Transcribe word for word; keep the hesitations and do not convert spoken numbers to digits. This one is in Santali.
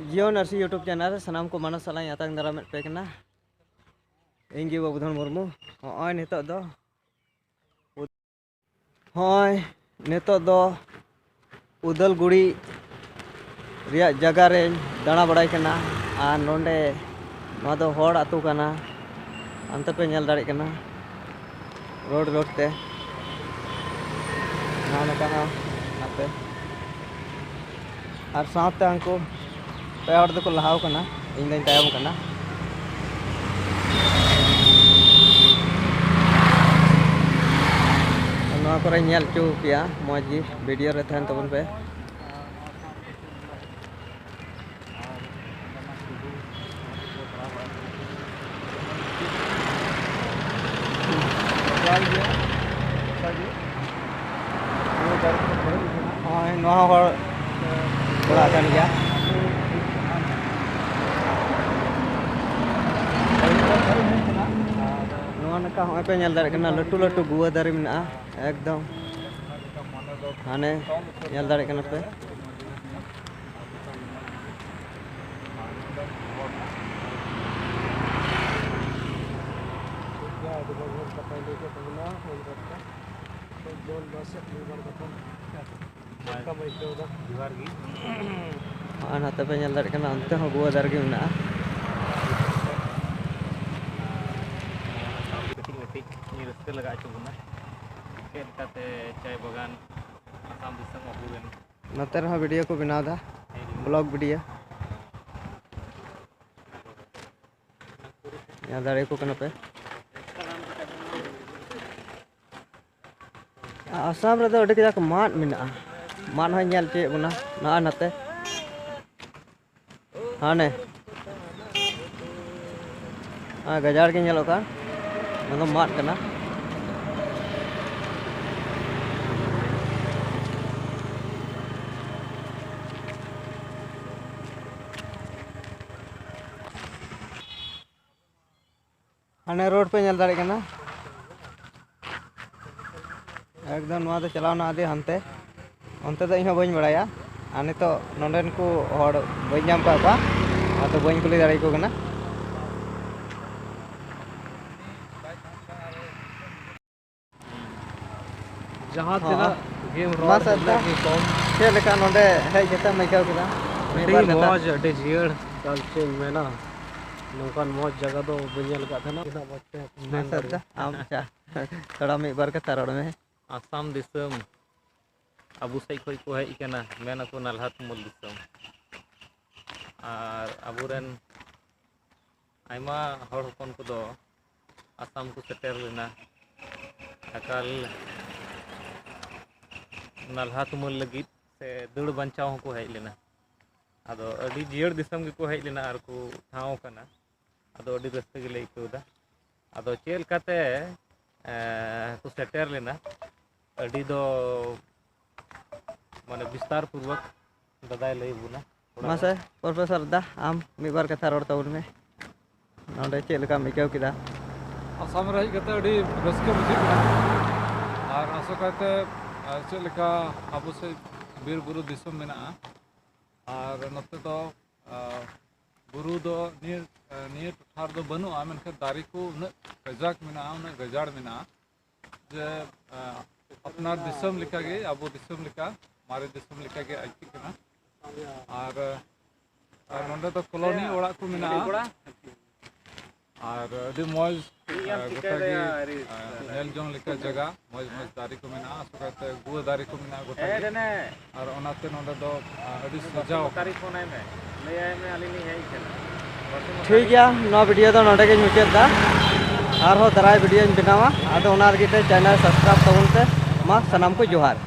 ᱡᱤᱭᱚᱱ ᱟᱹᱨᱥᱤ YouTube channel ᱨᱮ ᱥᱟᱱᱟᱢ ᱠᱚ ᱢᱟᱱᱚᱛ ᱥᱟᱞᱟᱜ ᱤᱧ ᱟᱛᱟᱝ ᱫᱟᱨᱟᱢᱮᱫ ᱯᱮ ᱠᱟᱱᱟ᱾ ᱤᱧ ᱜᱮ ᱵᱟᱹᱵᱩᱫᱷᱚᱱ ᱢᱩᱨᱢᱩ᱾ ᱦᱚᱸᱜᱼᱚᱭ ᱱᱤᱛᱚᱜ ᱫᱚ, ᱦᱚᱸᱜᱼᱚᱭ ᱱᱤᱛᱚᱜ ᱫᱚ ᱩᱫᱟᱞᱜᱩᱲᱤ ᱨᱮᱭᱟᱜ ᱡᱟᱭᱜᱟ ᱨᱮᱧ ᱫᱟᱬᱟ ᱵᱟᱲᱟᱭ ᱠᱟᱱᱟ᱾ ᱟᱨ ᱱᱚᱰᱮ, ᱱᱚᱣᱟ ᱫᱚ ᱦᱚᱲ ᱟᱹᱛᱩ ᱠᱟᱱᱟ, ᱦᱟᱱᱛᱮ ᱯᱮ ᱧᱮᱞ ᱫᱟᱲᱮᱭᱟᱜ ᱠᱟᱱᱟ᱾ ᱨᱳᱰ ᱨᱳᱰ ᱛᱮ ᱱᱚᱜᱼᱚ ᱱᱚᱝᱠᱟ ᱦᱚᱸ ᱱᱟᱯᱮ᱾ ᱟᱨ ᱥᱟᱶᱛᱮ ᱩᱱᱠᱩ ᱯᱮ ᱦᱚᱲ ᱫᱚᱠᱚ ᱞᱟᱦᱟᱣ ᱠᱟᱱᱟ, ᱤᱧ ᱫᱚᱧ ᱛᱟᱭᱚᱢ ᱠᱟᱱᱟ᱾ ᱱᱚᱣᱟ ᱠᱚᱨᱮ ᱧᱮᱞ ᱦᱚᱪᱚ ᱯᱮᱭᱟ, ᱢᱚᱡᱽ ᱜᱮ ᱵᱷᱤᱰᱤᱭᱳ ᱨᱮ ᱛᱟᱦᱮᱱ ᱛᱟᱵᱚᱱ ᱯᱮ᱾ ᱱᱚᱜᱼᱚᱭ ᱱᱚᱣᱟ ᱦᱚᱸ ᱦᱚᱲ ᱚᱲᱟᱜ ᱠᱟᱱ ᱜᱮᱭᱟ᱾ ᱱᱚᱣᱟ ᱱᱟᱠᱷᱟ ᱦᱚᱸᱜᱼᱚᱭ ᱯᱮ ᱧᱮᱞ ᱫᱟᱲᱮᱭᱟᱜ ᱠᱟᱱᱟ, ᱞᱟᱹᱴᱩ ᱞᱟᱹᱴᱩ ᱜᱩᱣᱟᱹ ᱫᱟᱨᱮ ᱢᱮᱱᱟᱜᱼᱟ ᱮᱠᱫᱚᱢ᱾ ᱦᱟᱱᱮ ᱧᱮᱞ ᱫᱟᱲᱮᱭᱟᱜ ᱠᱟᱱᱟ ᱯᱮ᱾ ᱴᱷᱤᱠ ᱜᱮᱭᱟ, ᱟᱹᱰᱤ ᱢᱚᱡᱽ ᱢᱚᱡᱽ ᱠᱟᱛᱷᱟᱭ ᱞᱟᱹᱭ ᱠᱮᱫ ᱛᱟᱵᱚᱱᱟ᱾ ᱩᱱ ᱚᱠᱛᱚ ᱡᱚᱢ ᱫᱚ ᱥᱮ ᱢᱤᱫ ᱵᱟᱨ ᱠᱟᱛᱷᱟ ᱪᱮᱫ ᱞᱮᱠᱟᱢ ᱟᱹᱭᱠᱟᱹᱣ ᱮᱫᱟ? ᱡᱚᱦᱟᱨ ᱜᱮ᱾ ᱟᱨ ᱱᱚᱛᱮ ᱯᱮ ᱧᱮᱞ ᱫᱟᱲᱮᱭᱟᱜ ᱠᱟᱱᱟ, ᱚᱱᱛᱮ ᱦᱚᱸ ᱜᱩᱣᱟᱹ ᱫᱟᱨᱮ ᱜᱮ ᱢᱮᱱᱟᱜᱼᱟ᱾ ᱠᱟᱹᱴᱤᱡ ᱠᱟᱹᱴᱤᱡ ᱨᱟᱹᱥᱠᱟᱹ ᱞᱟᱜᱟᱣ ᱦᱚᱪᱚ ᱵᱚᱱᱟ᱾ ᱪᱮᱫ ᱞᱮᱠᱟᱛᱮ ᱪᱟᱭ ᱵᱟᱜᱟᱱ ᱟᱥᱟᱢ ᱫᱤᱥᱚᱢ ᱟᱵᱚᱨᱮᱱ ᱱᱚᱛᱮ ᱨᱮᱦᱚᱸ ᱵᱷᱤᱰᱤᱭᱳ ᱠᱚ ᱵᱮᱱᱟᱣ ᱮᱫᱟ, ᱵᱞᱚᱜ ᱵᱷᱤᱰᱤᱭᱳ᱾ ᱧᱮᱞ ᱫᱟᱲᱮᱭᱟᱠᱚ ᱠᱟᱱᱟ ᱯᱮ᱾ ᱟᱥᱟᱢ ᱨᱮᱫᱚ ᱟᱹᱰᱤ ᱠᱟᱡᱟᱠ ᱢᱟᱫ ᱢᱮᱱᱟᱜᱼᱟ᱾ ᱢᱟᱫ ᱦᱚᱸᱭ ᱧᱮᱞ ᱦᱚᱪᱚᱭᱮᱫ ᱵᱚᱱᱟ ᱱᱚᱜᱼᱚᱭ ᱱᱚᱛᱮ᱾ ᱦᱟᱱᱮ ᱟᱨ ᱜᱟᱡᱟᱲ ᱜᱮ ᱧᱮᱞᱚᱜ ᱠᱟᱱ, ᱚᱱᱟ ᱫᱚ ᱢᱟᱫ ᱠᱟᱱᱟ᱾ ᱦᱟᱱᱮ ᱨᱳᱰ ᱯᱮ ᱧᱮᱞ ᱫᱟᱲᱮᱭᱟᱜ ᱠᱟᱱᱟ, ᱮᱠᱫᱚᱢ ᱱᱚᱣᱟ ᱫᱚ ᱪᱟᱞᱟᱣᱱᱟ ᱟᱹᱰᱤ ᱦᱟᱱᱛᱮ, ᱚᱱᱛᱮ ᱫᱚ ᱤᱧ ᱦᱚᱸ ᱵᱟᱹᱧ ᱵᱟᱲᱟᱭᱟ᱾ ᱟᱨ ᱱᱤᱛᱚᱜ ᱱᱚᱰᱮᱱ ᱠᱚ ᱦᱚᱲ ᱵᱟᱹᱧ ᱧᱟᱢ ᱟᱠᱟᱫ ᱠᱚᱣᱟ, ᱚᱱᱟᱛᱮ ᱵᱟᱹᱧ ᱠᱩᱞᱤ ᱫᱟᱲᱮᱭᱟᱠᱚ ᱠᱟᱱᱟ᱾ ᱡᱟᱦᱟᱸ ᱦᱚᱸ᱾ ᱛᱤᱱᱟᱹᱜ ᱜᱮᱢ ᱢᱟ ᱨᱚᱲ ᱥᱟᱨᱫᱟ, ᱩᱱᱟᱹᱜ ᱜᱮ ᱠᱚᱢ᱾ ᱪᱮᱫ ᱞᱮᱠᱟ ᱱᱚᱰᱮ ᱦᱮᱡ ᱠᱟᱛᱮᱢ ᱟᱹᱭᱠᱟᱹᱣ ᱠᱮᱫᱟ? ᱢᱤᱫ ᱟᱹᱰᱤ ᱵᱟᱨ ᱠᱟᱛᱷᱟ᱾ ᱢᱚᱡᱽ, ᱟᱹᱰᱤ ᱡᱤᱭᱟᱹᱲ᱾ ᱮᱠᱟᱞ ᱪᱮᱫ ᱤᱧ ᱢᱮᱱᱟ, ᱱᱚᱝᱠᱟᱱ ᱢᱚᱡᱽ ᱡᱟᱭᱜᱟ ᱫᱚ ᱵᱟᱹᱧ ᱧᱮᱞ ᱟᱠᱟᱫ ᱛᱟᱦᱮᱱᱟ᱾ ᱛᱤᱱᱟᱹᱜ ᱢᱚᱡᱽ ᱛᱮ ᱢᱟ ᱢᱮᱱ ᱥᱟᱨᱫᱟ, ᱫᱟᱲᱮᱭᱟᱜᱼᱟ᱾ ᱟᱢ ᱪᱟ-, ᱛᱷᱚᱲᱟ ᱢᱤᱫ ᱵᱟᱨ ᱠᱟᱛᱷᱟ ᱨᱚᱲ ᱢᱮ᱾ ᱟᱥᱟᱢ ᱫᱤᱥᱚᱢ ᱟᱵᱚ ᱥᱮᱫ ᱠᱷᱚᱱ ᱠᱚ ᱦᱮᱡ ᱟᱠᱟᱱᱟ, ᱢᱮᱱ ᱟᱠᱚ ᱱᱟᱞᱦᱟ ᱛᱩᱢᱟᱹᱞ ᱫᱤᱥᱚᱢ᱾ ᱟᱨ ᱟᱵᱚᱨᱮᱱ ᱟᱭᱢᱟ ᱦᱚᱲ ᱦᱚᱯᱚᱱ ᱠᱚᱫᱚ ᱟᱥᱟᱢ ᱠᱚ ᱥᱮᱴᱮᱨ ᱞᱮᱱᱟ ᱮᱠᱟᱞ ᱱᱟᱞᱦᱟ ᱛᱩᱢᱟᱹᱞ ᱞᱟᱹᱜᱤᱫ ᱥᱮ ᱫᱟᱹᱲ ᱵᱟᱧᱪᱟᱣ ᱦᱚᱸᱠᱚ ᱦᱮᱡ ᱞᱮᱱᱟ᱾ ᱟᱫᱚ ᱟᱹᱰᱤ ᱡᱤᱭᱟᱹᱲ ᱫᱤᱥᱚᱢ ᱜᱮᱠᱚ ᱦᱮᱡ ᱞᱮᱱᱟ ᱟᱨ ᱠᱚ ᱴᱷᱟᱶ ᱟᱠᱟᱱᱟ᱾ ᱟᱫᱚ ᱟᱹᱰᱤ ᱨᱟᱹᱥᱠᱟᱹ ᱜᱮᱞᱮ ᱟᱹᱭᱠᱟᱹᱣ ᱮᱫᱟ᱾ ᱟᱫᱚ ᱪᱮᱫ ᱞᱮᱠᱟᱛᱮ, ᱮᱸ, ᱠᱚ ᱥᱮᱴᱮᱨ ᱞᱮᱱᱟ, ᱟᱹᱰᱤ ᱫᱚ ᱢᱟᱱᱮ ᱵᱤᱥᱛᱟᱨ ᱯᱩᱨᱵᱚᱠ ᱫᱟᱫᱟᱭ ᱞᱟᱹᱭ ᱟᱵᱚᱱᱟ ᱛᱷᱚᱲᱟ ᱜᱟᱱ᱾ ᱢᱟᱥᱮ ᱯᱨᱚᱯᱷᱮᱥᱚᱨ ᱫᱟ, ᱟᱢ ᱢᱤᱫ ᱵᱟᱨ ᱠᱟᱛᱷᱟ ᱨᱚᱲ ᱛᱟᱵᱚᱱ ᱢᱮ, ᱱᱚᱰᱮ ᱪᱮᱫ ᱞᱮᱠᱟᱢ ᱟᱹᱭᱠᱟᱹᱣ ᱠᱮᱫᱟ? ᱟᱥᱟᱢ ᱨᱮ ᱦᱮᱡ ᱠᱟᱛᱮ ᱟᱹᱰᱤ ᱨᱟᱹᱥᱠᱟᱹ ᱵᱩᱡᱷᱟᱹᱜ ᱠᱟᱱᱟ᱾ ᱟᱨ ᱟᱥᱚᱠᱟᱭᱛᱮ, ᱟᱨ ᱪᱮᱫ ᱞᱮᱠᱟ ᱟᱵᱚ ᱥᱮᱫ ᱵᱤᱨ ᱵᱩᱨᱩ ᱫᱤᱥᱚᱢ ᱢᱮᱱᱟᱜᱼᱟ, ᱟᱨ ᱱᱚᱛᱮ ᱫᱚ, ᱟᱨ ᱵᱩᱨᱩ ᱫᱚ ᱱᱤᱭᱟᱹ, ᱱᱤᱭᱟᱹ ᱴᱚᱴᱷᱟ ᱨᱮᱫᱚ ᱵᱟᱹᱱᱩᱜᱼᱟ, ᱢᱮᱱᱠᱷᱟᱱ ᱫᱟᱨᱮ ᱠᱚ ᱩᱱᱟᱹᱜ ᱠᱟᱡᱟᱠ ᱢᱮᱱᱟᱜᱼᱟ, ᱩᱱᱟᱹᱜ ᱜᱟᱡᱟᱲ ᱢᱮᱱᱟᱜᱼᱟ ᱡᱮ, ᱟᱯᱱᱟᱨ ᱫᱤᱥᱚᱢ ᱞᱮᱠᱟᱜᱮ, ᱟᱵᱚ ᱫᱤᱥᱚᱢ ᱞᱮᱠᱟ, ᱢᱟᱨᱮ ᱫᱤᱥᱚᱢ ᱞᱮᱠᱟᱜᱮ ᱟᱹᱭᱠᱟᱹᱜ ᱠᱟᱱᱟ᱾ ᱟᱨ, ᱟᱨ ᱱᱚᱸᱰᱮ ᱫᱚ ᱠᱚᱞᱚᱱᱤ ᱚᱲᱟᱜ ᱠᱚ ᱢᱮᱱᱟᱜᱼᱟ᱾ ᱟᱨ ᱟᱹᱰᱤ ᱢᱚᱡᱽ, ᱟᱨ ᱜᱚᱴᱟ ᱜᱮ, ᱟᱨ ᱧᱮᱞ ᱡᱚᱝ ᱞᱮᱠᱟ ᱡᱟᱭᱜᱟ, ᱢᱚᱡᱽ ᱢᱚᱡᱽ ᱫᱟᱨᱮ ᱠᱚ ᱢᱮᱱᱟᱜᱼᱟ, ᱥᱚᱸᱜᱮᱛᱮ ᱜᱩᱣᱟᱹ ᱫᱟᱨᱮ ᱠᱚ ᱢᱮᱱᱟᱜᱼᱟ ᱜᱚᱴᱟ ᱜᱮ᱾ ᱟᱨ ᱚᱱᱟᱛᱮ ᱱᱚᱸᱰᱮ ᱫᱚ, ᱟᱨ ᱟᱹᱰᱤ ᱥᱟᱡᱟᱣ ᱟᱠᱟᱱᱟ᱾ ᱴᱷᱤᱠ ᱜᱮᱭᱟ, ᱱᱚᱣᱟ ᱵᱷᱤᱰᱤᱭᱳ ᱫᱚ ᱱᱚᱰᱮ ᱜᱤᱧ ᱢᱩᱪᱟᱹᱫ ᱮᱫᱟ᱾ ᱟᱨᱦᱚᱸ ᱫᱟᱨᱟᱭ ᱵᱷᱤᱰᱤᱭᱳᱧ ᱵᱮᱱᱟᱣᱟ, ᱟᱫᱚ ᱚᱱᱟ ᱞᱟᱹᱜᱤᱫ ᱛᱮ ᱪᱮᱱᱮᱞ ᱥᱟᱵᱥᱠᱨᱟᱭᱤᱵᱽ ᱛᱟᱵᱚᱱ ᱯᱮ᱾ ᱢᱟ ᱥᱟᱱᱟᱢ ᱠᱚ ᱡᱚᱦᱟᱨ᱾